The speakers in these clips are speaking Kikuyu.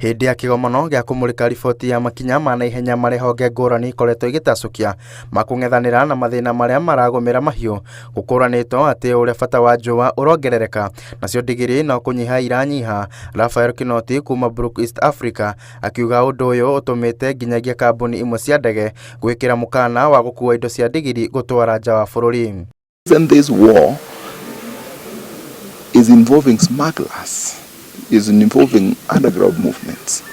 Hĩndĩ ya kĩgomano gĩa kũmũrĩka riboti ya makinya ma naihenya marĩa honge ngũrani ikoretwo igĩtacũkia ma kũng'ethanĩra na mathĩna marĩa maragũmĩra mahiũ, gũkũranĩtwo atĩ ũrĩa bata wa njũa ũrongerereka, nacio ndigiri no kũnyiha iranyiha. Raphael Kinoti kuma Brook East Africa akiuga ũndũ ũyũ ũtũmĩte nginyagia kambuni imwe cia ndege gwĩkĩra mũkana wa gũkua indo cia ndigiri gũtwara nja wa bũrũri. And this war is involving smugglers, is involving underground movements.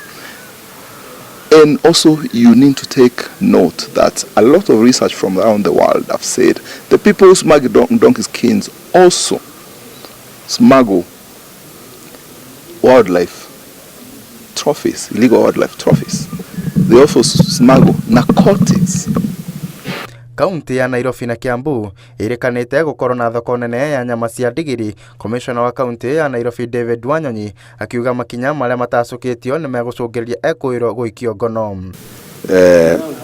And also you need to take note that a lot of research from around the world have said the people who smuggle donkey skins also smuggle wildlife trophies, illegal wildlife trophies. They also smuggle narcotics. Kaunti ya Nairobi na Kiambu ĩrĩkanĩte gũkorwo na thoko nene ya nyama cia ndigiri. Komishona wa kaunti ya Nairobi David Wanyonyi akiuga makinya marĩa matacũkĩtio nĩ megũcũngĩrĩria ekũĩrwo gũikio ngono.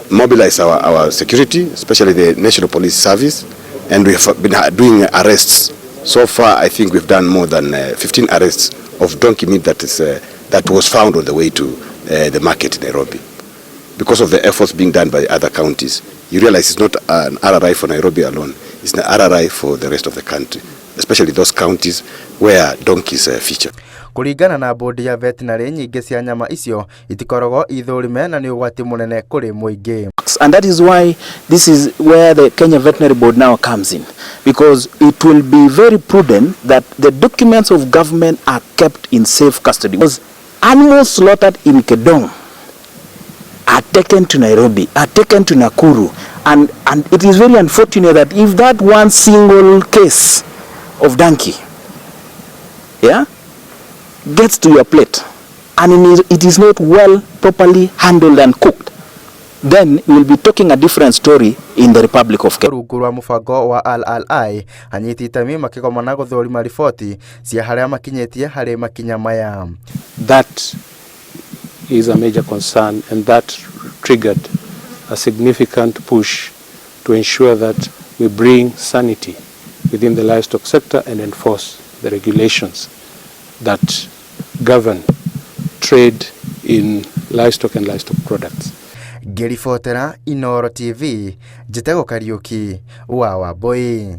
Mobilize our security, especially the National Police Service, and we have been doing arrests. So far, I think we've done more than 15 arrests of donkey meat that was found on the way to the market in Nairobi. Because of the efforts being done by other counties, you realize it's not an RRI for Nairobi alone, it's an RRI for the rest of the country, especially those counties where donkeys feature. Kũringana na bodi ya veterinary, nyingĩ cia nyama icio itikoragwo ithũrime na nĩ ũgwati mũnene kũrĩ mũingĩ. And that is why this is where the Kenya Veterinary Board now comes in, because it will be very prudent that the documents of government are kept in safe custody. Because animals slaughtered in Kedong are taken to Nairobi, are taken to Nakuru, and it is very unfortunate that if that one single case of donkey, yeah, gets to your plate and it is not well properly handled and cooked, then we will be talking a different story in the Republic of Kenya. Rungu rwa mũbango wa RRI, anyiti itemi makĩgomana gũthũrima riboti cia harĩa makinyĩtie harĩ makinya maya. That is a major concern, and that triggered a significant push to ensure that we bring sanity within the livestock sector and enforce the regulations that govern trade in livestock and livestock products. Ngĩribotera Inooro TV, njĩtagwo Kariũki wa Wambui.